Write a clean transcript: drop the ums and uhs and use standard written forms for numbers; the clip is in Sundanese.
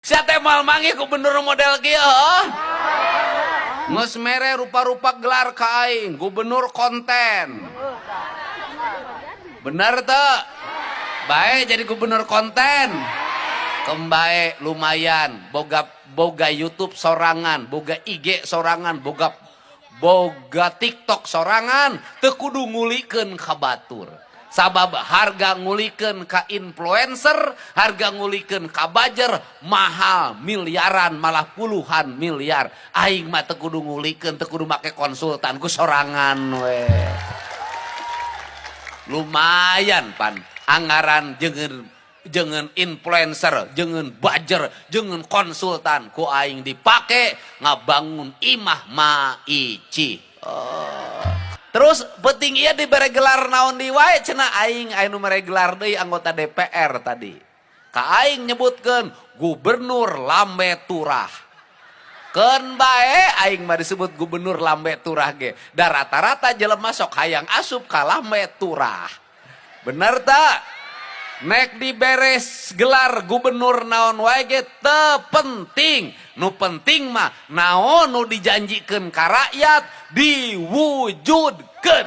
Sia teh moal manggih gubernur model kieu, heuh? Geus mere rupa-rupa gelar ka aing, gubernur konten. Bener teu? Bae jadi gubernur konten. Keun bae lumayan, boga boga YouTube sorangan, boga IG sorangan, boga boga TikTok sorangan, teu kudu ngulikeun ka batur. Sabab harga ngulikeun ka influencer, harga ngulikeun ka buzzer mahal miliaran, malah puluhan miliar. Aing mah teu kudu ngulikeun, teu kudu make konsultan, ku sorangan we. Lumayan pan anggaran jeung jeung influencer, jeung buzzer, jeung konsultan ku aing dipake ngabangun imah Maici. Oh. Terus penting iya dibere gelar naon di wae cenah aing aya nu mere gelar deui anggota DPR tadi. Ka aing nyebutkeun gubernur Lambe Turah. Keun bae aing mah disebut gubernur Lambe Turah ge. Da rata-rata jelema sok hayang asup ka Lambe Turah. Bener tak? Nek diberes gelar gubernur naon wae ge teu penting. Nu penting mah naon nu dijanjikeun ka rakyat diwujudkeun.